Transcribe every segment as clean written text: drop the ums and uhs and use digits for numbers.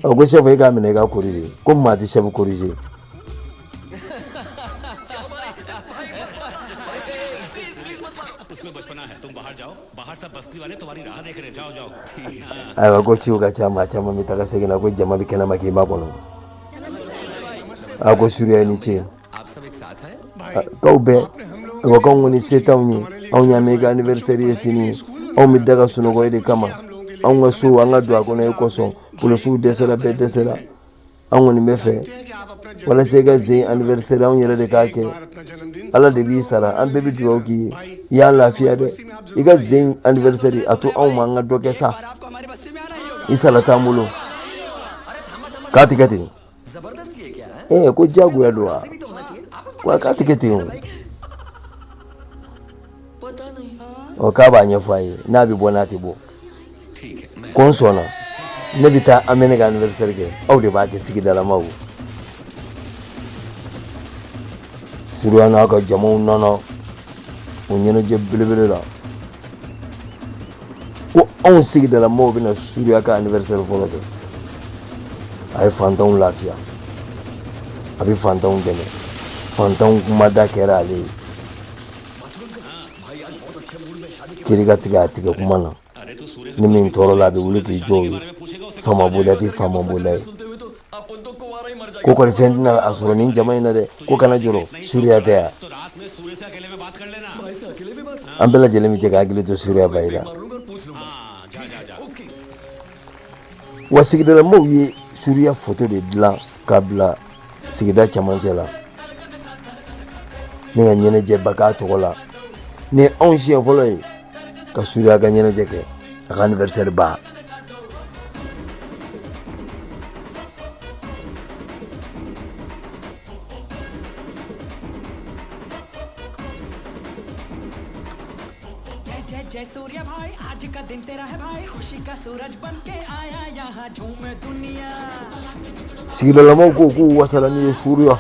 A ko chef, e k'a minɛ i ka corriger, ko maa tɛ chef corriger. Ayiwa, ko ciw ka ca, maa caman bɛ taga segin na, ko jama bɛ kɛnɛma k'i makɔnɔ. A ko Suruya, ni ce k'aw bɛɛ. Ayiwa, k'anw kɔni se t'anw ye, anw y'a mɛn i ka anniversaire ye sini ye, anw bɛ da ka sunɔgɔ e de kama. Anw ka so, an ka don a kɔnɔ e kosɔn. Polisiw dɛsɛra, bɛɛ dɛsɛra. An kɔni bɛ fɛ walasa i ka zen anniversaire, anw yɛrɛ de k'a kɛ. Ala de b'i sara, an bɛɛ bɛ dugawu k'i ye. I y'an lafiya dɛ. I ka zen anniversaire, a to anw ma, an ka dɔ kɛ sa. I sara t'an bolo. K'a tɛ kɛ ten. Ee, ko diyagoya don wa? Ko k'a tɛ kɛ ten o. Ɔ, k'a b'a ɲɛfɔ a ye n'a bɛ bɔ, n'a tɛ bɔ. Ko n sɔnna, ne bɛ taa, an bɛ ne ka anniversaire kɛ, aw de b'a kɛ sigidalamaw. Suruya n'a ka jamaw nana o ɲɛnajɛ belebele la, ko anw sigidalamaw bɛna Suruya ka anniversaire fɔlɔ kɛ. A ye fantanw lafiya, a bɛ fantanw dɛmɛ, fantanw kumada kɛra ale ye. Kiri ka tigɛ a tigɛ kuma na, ni min tɔɔrɔ la, a bɛ wuli k'i jɔ o ye. Faama bonda tɛ faama bonda ye. Ko kɔni fɛn tɛna a sɔrɔ nin jama in na dɛ. Ko kana jɔrɔ, Suruya tɛ yan. An bɛɛ lajɛlen bɛ jɛ ka hakili to Suruya ba la. Wa sigidalamaw ye Suruya foto de dilan k'a bila sigida camancɛ la ni ka ɲɛnajɛba k'a tɔgɔ la. Ni anw siɲɛ fɔlɔ ye ka Suruya ka ɲɛnajɛ kɛ, a ka anniversaire ba. Sigidalamaw ko k'u wasala n'i ye Suruya,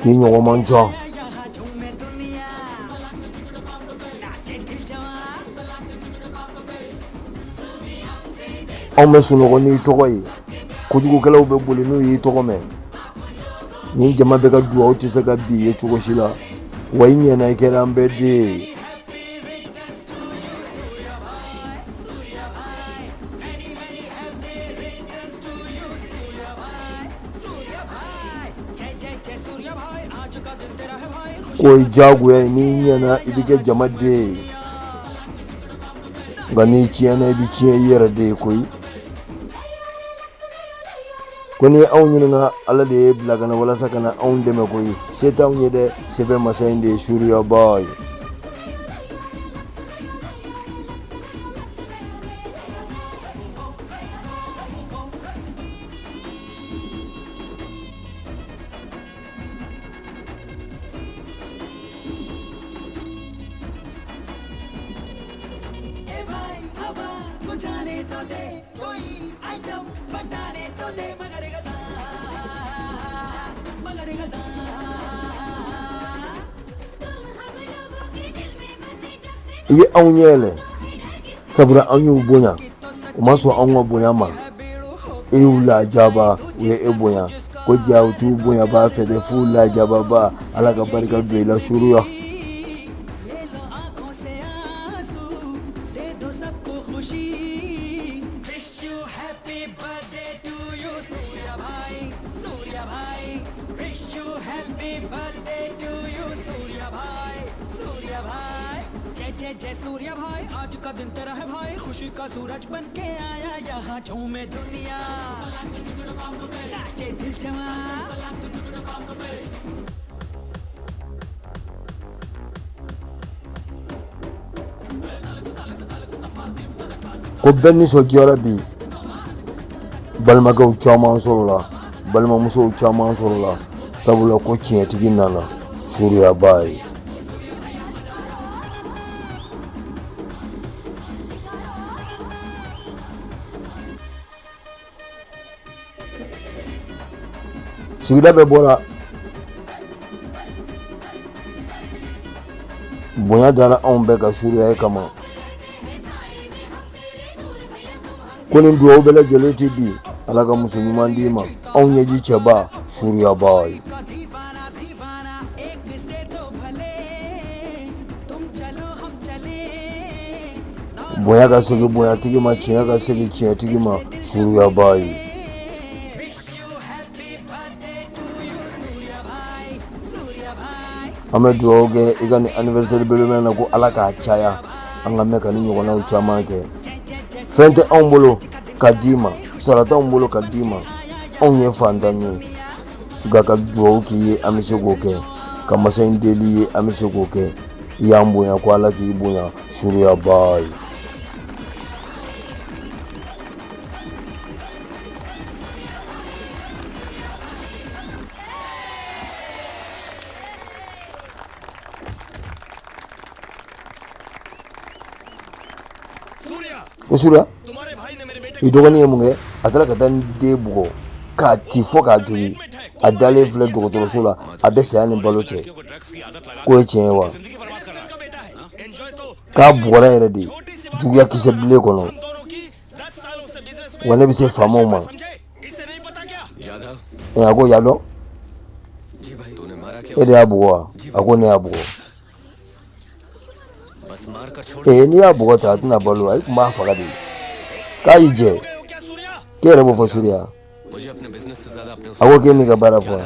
k'i ɲɔgɔn man ca. Anw bɛ sunɔgɔ n'i tɔgɔ ye, kojugukɛlaw bɛ boli n'u y'i tɔgɔ mɛn. Nin jama bɛɛ ka duwawu tɛ se ka bin i ye cogo si la. Wa i ɲɛna, i kɛra an bɛɛ den ye. K'o ye diyagoya ye, n'i ɲɛna, i bɛ kɛ jama den ye, nka n'i tiɲɛna, i bɛ tiɲɛ i yɛrɛ de ye koyi. Ko ni anw ɲininka, Ala de ye bila ka na walasa ka na anw dɛmɛ koyi. Se t'anw ye dɛ, se bɛ masa in de ye, Suriyaba ye. I ye anw ɲɛ yɛlɛ, sabula an y'u bonya, u ma sɔn anw ka bonya ma. E y'u lajaba, u ye e bonya. Ko ja u t'u bonyaba fɛ dɛ, f'u lajababa. Ala ka barika don i la, Suruya. Ko bɛɛ nisɔndiyara bi, balimakɛw caman sɔrɔla, balimamusow caman sɔrɔla, sabula ko tiɲɛtigi nana, Suriyaba ye. Sigida bɛɛ bɔra, bonya dara anw bɛɛ ka Suruya ye kama. Ko nin dugawu bɛɛ lajɛlen tɛ bi, Ala ka muso ɲuman d'i ma. Anw ɲɛji cɛba, Surya bhai. Bonya ka segin bonyatigi ma, tiɲɛ ka segin tiɲɛtigi ma, Surya bhai. An bɛ dugawu kɛ i ka nin anniversaire belebele na, ko Ala k'a caya, an ka mɛn ka nin ɲɔgɔnnaw caman kɛ. Fɛn tɛ anw bolo ka d'i ma, sara t'anw bolo ka d'i ma, anw ye fantan ye, nka ka dugawu k'i ye, an bɛ se k'o kɛ, ka masa in deli ye, an bɛ se k'o kɛ. I y'an bonya, ko Ala k'i bonya, Surya bhai. Ko Surya, i dɔgɔnin ye mun kɛ? A taara ka taa n den bugɔ k'a ci fo k'a jogin, a dalen filɛ dɔgɔtɔrɔso la, a bɛ saya ni balo cɛ. K'o ye tiɲɛ ye wa? K'a bugɔra yɛrɛ de juguya kisɛ bilen kɔnɔ. Wa ne bɛ se faamaw ma. A ko Yadav, e de y'a bugɔ wa? A ko ne y'a bugɔ. Ee, n'i y'a bugɔ ta, a tɛna balo, a tun b'a faga de. K'a y'i jɛ, k'e yɛrɛ b'o fɔ Surya. A ko k'e m'i ka baara fɔ,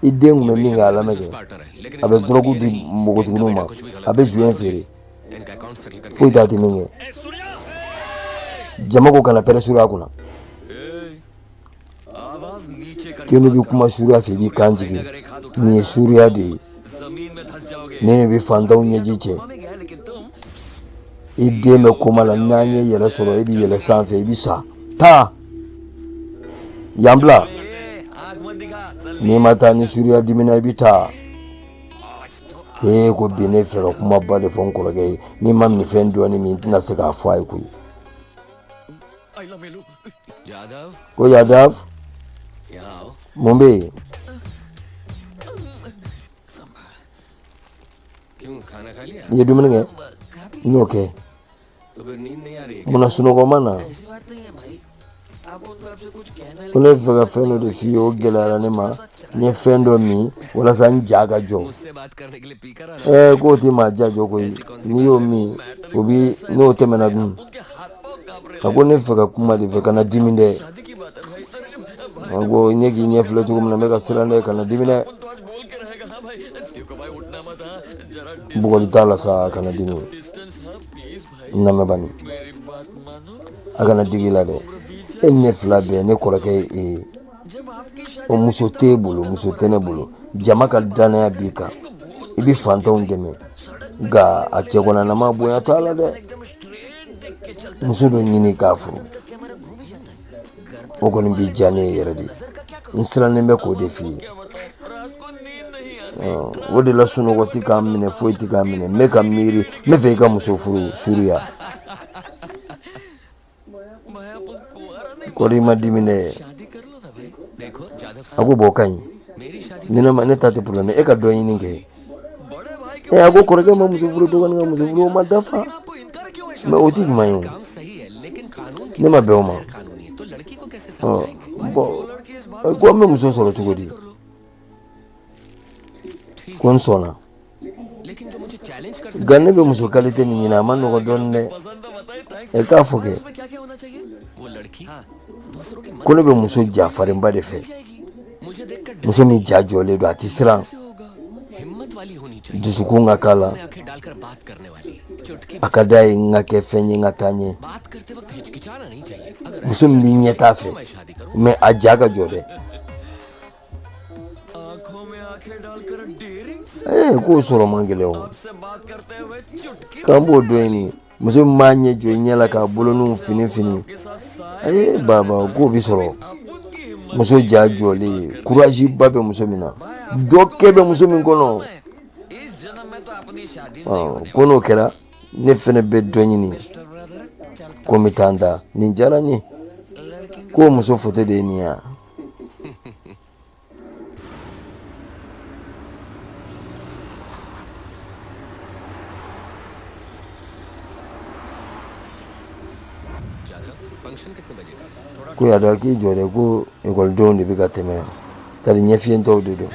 i den tun bɛ min kɛ, a lamɛn kɛ. A bɛ dɔrɔgu di npogotigininw ma, a bɛ joint feere, foyi t'a tɛ min kɛ. Jama ko kana pɛrɛn Surya kunna, k'i n'u bɛ kuma Surya fɛ, i b'i kan jigin. Nin ye Surya de ye, ne bɛ fantanw ɲɛji cɛ. I den bɛ koma la, n'an ye yɛrɛ sɔrɔ, e bɛ yɛlɛ sanfɛ, i bɛ sa. Taa yan bila, n'i ma taa ni Surya dimina, i bɛ taa. Ee, ko bi ne fɛ ka kumaba de fɔ n kɔrɔkɛ ye, n'i ma minfɛn dɔɔni min, n tɛna se k'a fɔ a ye koyi. Ko Yadav, mun bɛ yen? I ye dumuni kɛ? N y'o kɛ. Munna sunɔgɔ ma na? Ko ne fɛ ka fɛn dɔ de f'i ye, o gɛlɛyara ne ma. N ye fɛn dɔ min walasa n ja ka jɔ. Ɛɛ, k'o tɛ maa ja jɔ koyi, n'i y'o min, o bi n'o tɛmɛna dun. A ko ne fɛ ka kuma de fɛ, kana dimi dɛ. A ko ɲɛ k'i ɲɛ filɛ cogo min na, n bɛ ka siran dɛ, kana dimi dɛ. Bugɔli t'a la sa, kana dimi. N lamɛn bani, a kana digi la dɛ. E ni ne fila bɛɛ, ne kɔrɔkɛ ye e ye. O muso t'e bolo, muso tɛ ne bolo. Jama ka danaya b'i kan, i bɛ fantanw dɛmɛ, nka a cɛ kɔnɔnama bonya t'a la dɛ. Muso dɔ ɲini k'a furu, o kɔni b'i diya ne ye yɛrɛ de. N sirannen bɛ k'o de f'i ye. O de la sunɔgɔ tɛ k'an minɛ, foyi tɛ k'an minɛ. N bɛ ka miiri, n bɛ fɛ i ka muso furu, Surya. Kɔri, i ma dimi dɛ. A ko bɔn, o ka ɲi ni ne ma, ne ta tɛ problème, e ka dɔ ɲini kɛ. Ɛ, a ko kɔrɔkɛ ma muso furu, dɔgɔnin ka muso furu, o ma dafa. Mais o tɛ ɲuman ye o, ne ma bɛn o ma. Bɔn, ko an bɛ muso sɔrɔ cogo di? Ko n sɔnna, nka ne bɛ muso qualité min ɲini, a ma nɔgɔ dɔɔnin dɛ. Ɛ, k'a fɔ kɛ ko ne bɛ muso jafarinba de fɛ, muso min ja jɔlen don, a tɛ siran, dusukun ka k'a la, a ka d'a ye n ka kɛ fɛn ye, n ka taa ɲɛ, muso min b'i ɲɛ t'a fɛ, mais a ja ka jɔ dɛ. Ee, k'o sɔrɔ man gɛlɛn o, k'an b'o dɔ ɲini, muso min b'a ɲɛ jɔ i ɲɛ la k'a boloniw fini fini. Ee baba, k'o bi sɔrɔ muso ja jɔlen, courage ba bɛ muso min na, dɔ kɛ bɛ muso min kɔnɔ. Ko n'o kɛra, ne fɛnɛ bɛ dɔ ɲini, ko n bɛ taa n da. Nin diyara n ye. K'o muso foto de ye nin ye wa? Ko Yadav, k'i jɔ dɛ, ko ekɔlidenw de bɛ ka tɛmɛ yan, tari ɲɛfiyentɔw de don.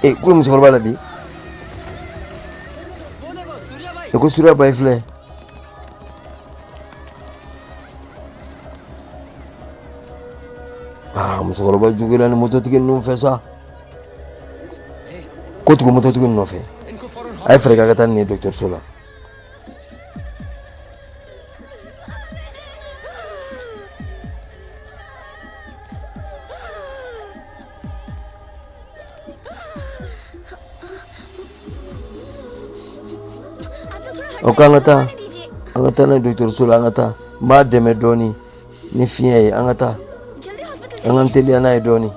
E ko musokɔrɔba la bi e ko Surya Bhai filɛ. Aa, musokɔrɔba juguyara ni mototigi ninnu fɛ sa. Ko tugu mototigi ninnu nɔfɛ, a ye fɛɛrɛ kɛ a ka taa nin ye dɔgɔtɔrɔso la. O k'an ka taa, an ka taa n'a ye dɔgɔtɔrɔso la, an ka taa. N b'a dɛmɛ dɔɔni ni fiɲɛ ye, an ka taa, an k'an teliya n'a ye dɔɔni.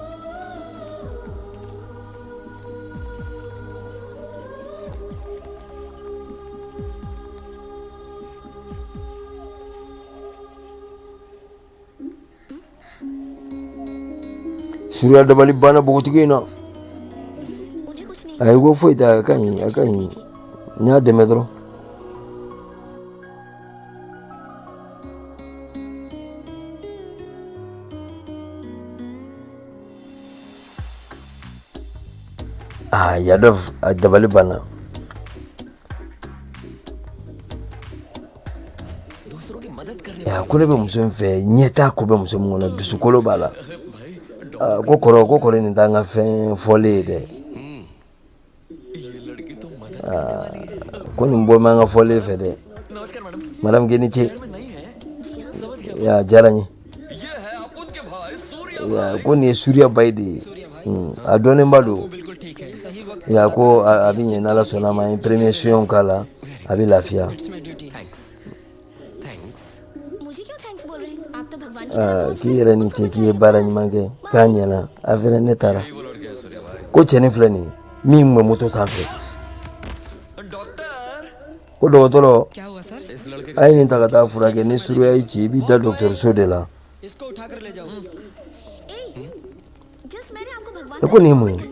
Surya dabali banna npogotigi in na. Ayi, ko foyi tɛ, a ka ɲi, a ka ɲi, n y'a dɛmɛ dɔrɔn. Aa, Yadav a dabali banna. Ko ne bɛ muso in fɛ, ɲɛtaa ko bɛ muso min kɔnɔ, dusukolo b'a la. Ko kɔrɔ, ko kɔrɔ, nin t'an ka fɛn fɔlen ye dɛ. Ko nin bɔ b'an ka fɔlen fɛ dɛ. Madame, k'i ni ce, ya diyara n ye. Ko nin ye Surya Bhai de ye, a dɔnnenba don ya. Ko a bɛ ɲɛ, n'Ala sɔnna a ma. An ye premier soins k'a la, a bɛ lafiya. K'i yɛrɛ ni ce, k'i ye baara ɲuman kɛ, k'a ɲɛna. A fɛnɛ ne taara ko cɛnin filɛ nin ye min tun bɛ moto sanfɛ. Ko dɔgɔtɔrɔ, a ye nin ta ka taa furakɛ. Ni Surya y'i ci, i b'i da dɔgɔtɔrɔso de la. E ko nin ye mun ye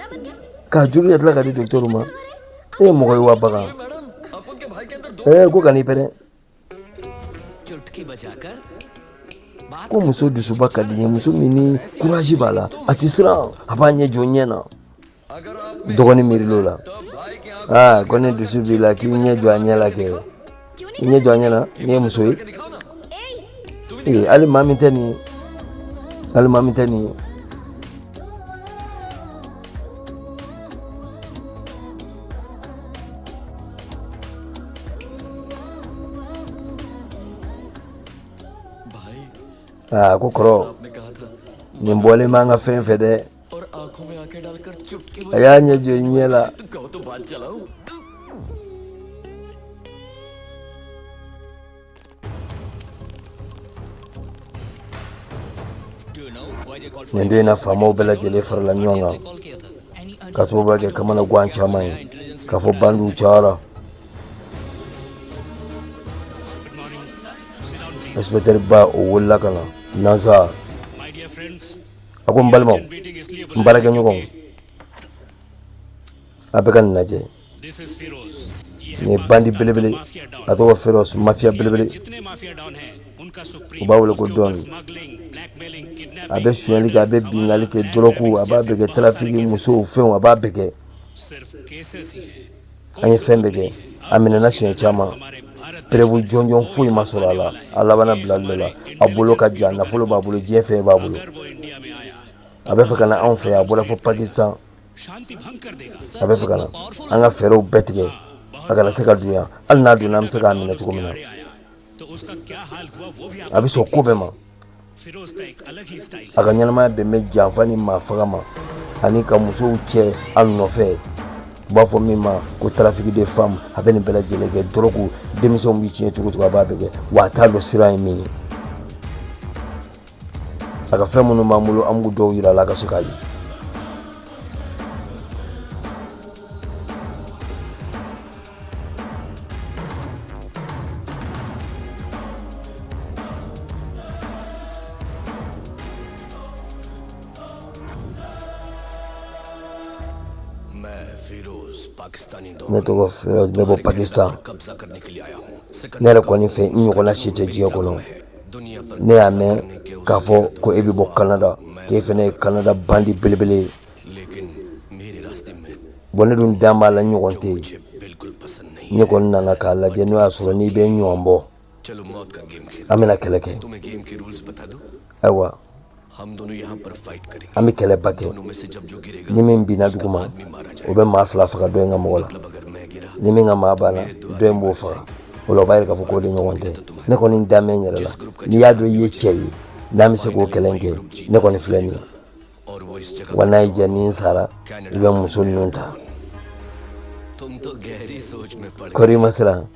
k'a jogin ka tila ka di dɔgɔtɔrɔ ma? E ye mɔgɔ ye wa bagan? Ee, ko ka n'i pɛrɛn. Ko muso dusuba ka di n ye, muso min ni courage b'a la, a tɛ siran, a b'a ɲɛ jɔ ɲɛ na. Dɔgɔnin miiril'o la. Aa, ko ne dusu b'i la, k'i ɲɛ jɔ a ɲɛ la kɛ, i ɲɛ jɔ a ɲɛ na. N'i ye muso ye, ee, hali maa min tɛ nin ye, hali maa min tɛ nin ye. Aa, ko kɔrɔ, nin bɔlen b'an ka fɛn fɛ dɛ. A y'a ɲɛ jɔ i ɲɛ la. Nin don in na, faamaw bɛɛ lajɛlen farala ɲɔgɔn kan ka sababuya kɛ kamanagan caman ye k'a fɔ bandiw cayara. Inspecteur ba, o wulila ka na nansa. A ko n balimaw, n baarakɛɲɔgɔnw, a bɛ ka nin lajɛ, nin ye bandi belebele, a tɔgɔ Feroz, mafia belebele, u b'a wele ko Don. A bɛ sonyali kɛ, a bɛ binkanni kɛ, dɔrɔgu, a b'a bɛɛ kɛ, trafic, musow, fɛnw, a b'a bɛɛ kɛ. An ye fɛn bɛɛ kɛ, a minɛna siɲɛ caman, preuve jɔnjɔn foyi ma sɔrɔ a la. A labanna bilali de la. A bolo ka jan, nafolo b'a bolo, diɲɛ fɛn b'a bolo. A bɛ fɛ ka na anw fɛ yan, a bɔra fo Pakistan, a bɛ fɛ ka na. An ka fɛɛrɛw bɛɛ tigɛ a kana se ka don yan. Hali n'a donna, an bɛ se k'a minɛ cogo min na. A bɛ sɔn ko bɛɛ ma. A ka ɲɛnamaya bɛn bɛ janfa ni maa faga ma, ani ka musow cɛ a nɔfɛ, u b'a fɔ min ma ko trafic de femmes. A bɛ nin bɛɛ lajɛlen kɛ, dɔrɔgu, denmisɛnw bɛ tiɲɛ cogo cogo, a b'a bɛɛ kɛ, wa a t'a dɔn sira ye min ye. A ka fɛn minnu b'an bolo, an b'u dɔw yira a la a ka se k'a ye. Ne tɔgɔ Firoz, n bɛ bɔ Pakistan. Ne yɛrɛ kɔni fɛ, n ɲɔgɔnna si tɛ diɲɛ kɔnɔ. Ne y'a mɛn k'a fɔ ko e bɛ bɔ Canada, k'e fana ye Canada bandi belebele ye. Bon, ne dun dan b'a la, n ɲɔgɔn tɛ yen. Ne kɔni nana k'a lajɛ, n'o y'a sɔrɔ n'i bɛ n ɲɔgɔn bɔ, an bɛna kɛlɛ kɛ. Ayiwa, an bɛ kɛlɛba kɛ. Ni min binna duguma, o bɛ maa fila faga dɔ in ka mɔgɔ la. Ni min ka maa banna, dɔ in b'o faga. O la, o b'a yira k'a fɔ k'o de ɲɔgɔn tɛ. Ne kɔni dan bɛ n yɛrɛ la. N'i y'a dɔn i ye cɛ ye, n'an bɛ se k'o kɛlɛ in kɛ, ne kɔni filɛ nin ye. Wa n'a y'i diya, ni n sara, i bɛ muso ninnu ta. Kɔri, i ma siran?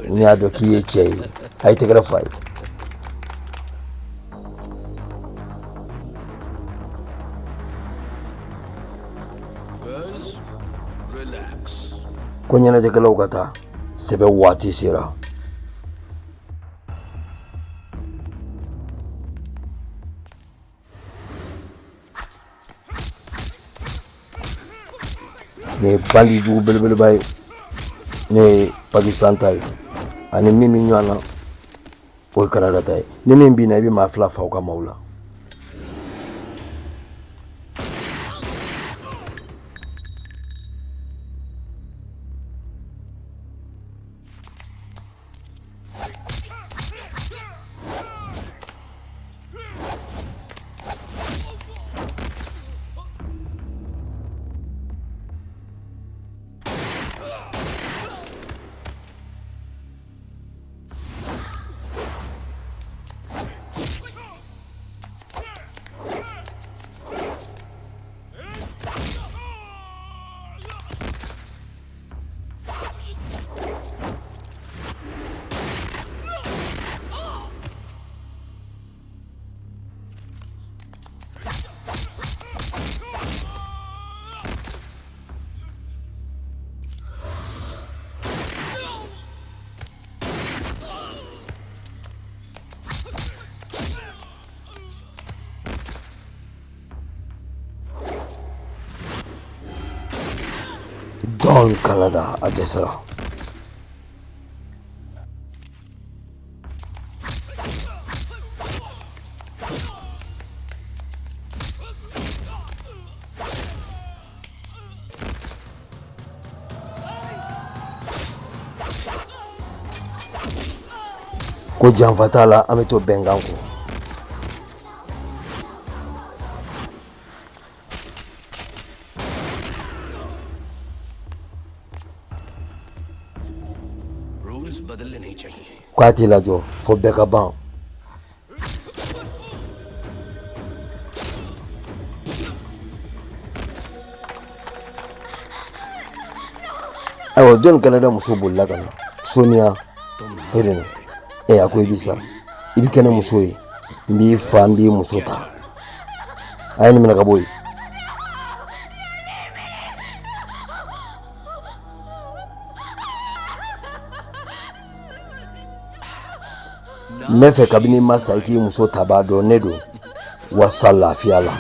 N'i y'a dɔn k'i ye cɛ ye, a ye tɛgɛrɛ fɔ a ye. Ko ɲɛnajɛkɛlaw ka taa, sɛbɛ waati sera. Nin ye bandi jugu belebeleba ye. Ne ye Pakistan ta ye, ani min bɛ ɲɔgɔn na, o ye Kanada ta ye. Ni min binna, i bɛ maa fila fa u ka maaw la. Don Canada a dɛsɛra. Ko janfa t'a la, an bɛ to bɛnkan kɔ. K'a t'i lajɔ fo bɛɛ ka ban. Ayiwa, Don Canada muso bolila ka na. Sonia hɛrɛ ɛ, a ko i bi sa, i bi kɛ ne muso ye, n b'i fa, n b'i muso ta. A ye nin minɛ ka bɔ yen. N bɛ fɛ kabini ma sa, i k'i muso ta b'a dɔn ne don wa sa lafiya la.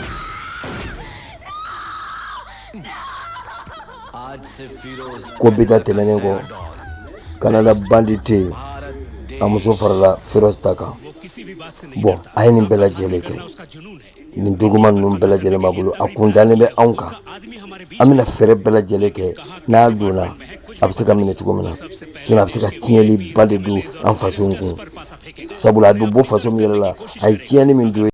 Ko bi ta tɛmɛnen kɔ, Kanada bandi tɛ yen, a muso farala Firoz ta kan. Bɔn, a ye nin bɛɛ lajɛlen kɛ, nin duguma ninnu bɛɛ lajɛlen b'a bolo, a kun dalen bɛ anw kan. An bɛna fɛɛrɛ bɛɛ lajɛlen kɛ, n'a donna, a bɛ se ka minɛ cogo min na. Sinon a bɛ se ka tiɲɛliba de don an faso kun, sabula a bɛ bɔ faso min yɛrɛ la, a ye tiɲɛni min don.